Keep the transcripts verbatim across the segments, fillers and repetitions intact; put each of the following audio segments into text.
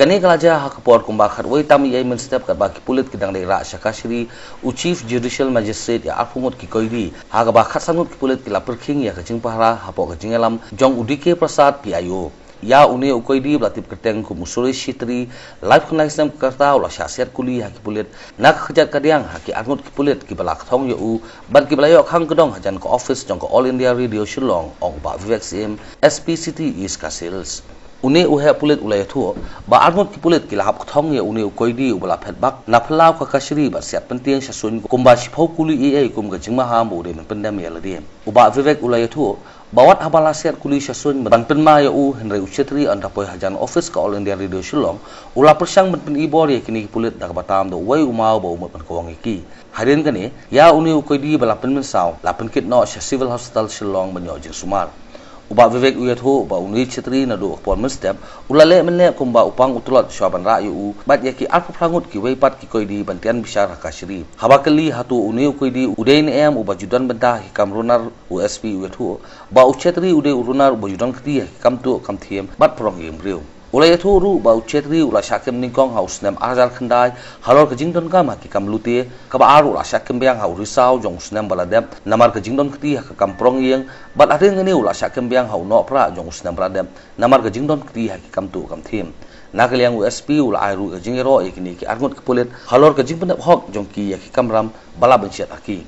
Kane ka la jia ha ka por kumba khatwei tam ïa mynstep katba ki pulit ki dang leit rah sha kashari u Chief Judicial Magistrate ïa arphew ngut ki koidi, ha kaba khatsan ngut ki pulit ki la pyrkhing ïa ka jingpahara hapoh ka jingïalam jong u D K Prasad P I O. Ïa une u koidi ba la tip kyrteng kum u Suresh Chhetri, laiphew khyndai snem ka rta, u la shah siat kuli ha ki pulit na ka kjat kadiang ha ki arngut ki pulit kiba la kthong ïa u bad kiba la ïoh khang kdong hajan ka office jong ka All India Radio Shillong, ong u Bah Vivek Syiem, S P City East Khasi Hills. Une u heh pulit u la ïathuh ba arngut ki pulit ki la hap kthong ïa une u koidi uba la phet bak na phyllaw ka kashari bad siat pyntieng sha suiñ kumba shiphew kuli eiei kum ka jingmaham ba u dei ban pyndem ïa lade. U Bah Vivek u la ïathuh ba wat haba la siat kuli sha suiñ ban pynma ïa u, hynrei u Chhetri ynda poi hajan office ka All India Radio Shillong u la pyrshang ban pynibor ïa kine ki pulit da kaba tam da uwei u maw ba u mut ban kawang ïa ki. Hadien kane, ïa une u koidi ba la pynmynsaw la pynkit noh sha Civil Hospital Shillong ban ïoh jingsumar. U Bah Vivek u ïathuh ba une u Chhetri naduh ka por mynstep u la leh mynleh kumba u pang u tlot shuwa ban rah ïa u bad ïa ki arphew phra ngut kiwei pat ki koidi ban tian bishar ha kashari. Haba kylli hato une u koidi u dei ne em uba ju don bynta ha ki kam runar, u S P u ïathuh ba u Chhetri u dei u runar uba ju don kti ha ki kam tuh kam thiem bad pynrong ïing briew. U la ïathuh ruh ba u Chhetri u la shah kem nyngkong ha u snem ar hajar khyndai halor ka jingdonkam ha ki kam lute, kaba ar u la shah kem biang ha u risaw jong u snem ba la dep namar ka jingdon kti ha ka kam pynrong ïing, bad hadien kane u la shah kem biang ha u nohprah jong u snem ba la dep namar ka jingdon kti ha ki kam tuh kam thiem. Na ka liang u S P u la ai ruh ka jingïaroh ïa kine ki arngut ki pulit halor ka jingpynïap hok jong ki ïa ki kamram ba la bynshet ha ki.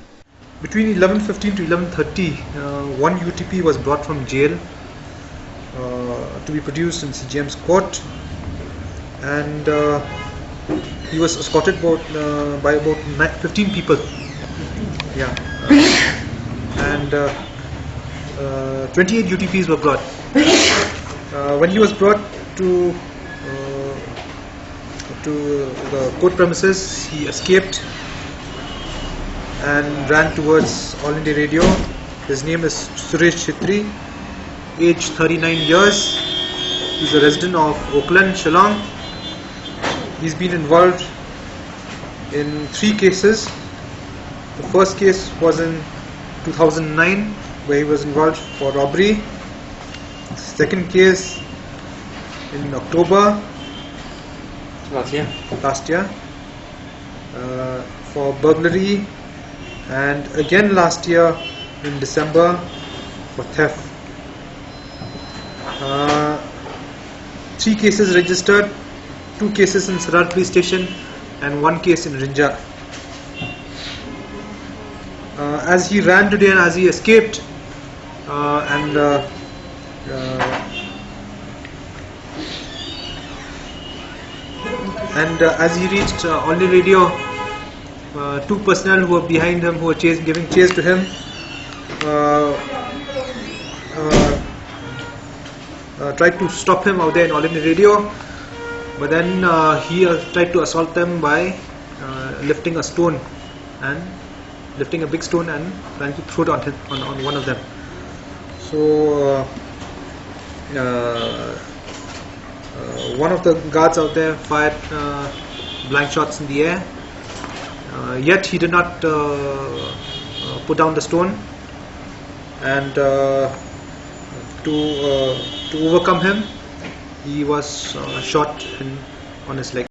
Between eleven fifteen to eleven thirty, uh, one U T P was brought from jail, uh, to be produced in C J M's court, and, uh, he was escorted about, uh, by about ni-, fifteen people. Yeah. Uh, and, uh, uh, twenty-eight U T Ps were brought. Uh, when he was brought to, uh, to the court premises, he escaped and ran towards All India Radio. His name is Suresh Chhetri, age thirty-nine years. He's a resident of Oakland, Shillong. He's been involved in three cases. The first case was in two thousand nine, where he was involved for robbery. Second case in October last year. Last year, uh, for burglary, and again last year in December for theft. Uh, three cases registered, two cases in Sarar Police Station and one case in Rynjah. Uh, as he ran today and as he escaped, uh, and, uh, uh, and, uh, as he reached, uh, All India Radio, uh, two personnel who were behind him, who were chase-, giving chase to him, uh, uh, uh, tried to stop him out there in All India Radio, but then, uh, he, uh, tried to assault them by, uh, lifting a stone and lifting a big stone and trying to throw it on him, on, on one of them. So, uh, uh, uh, one of the guards out there fired, uh, blank shots in the air. Uh, yet he did not, uh, uh, put down the stone, and, uh, to, uh, to overcome him, he was, uh, shot in, on his leg.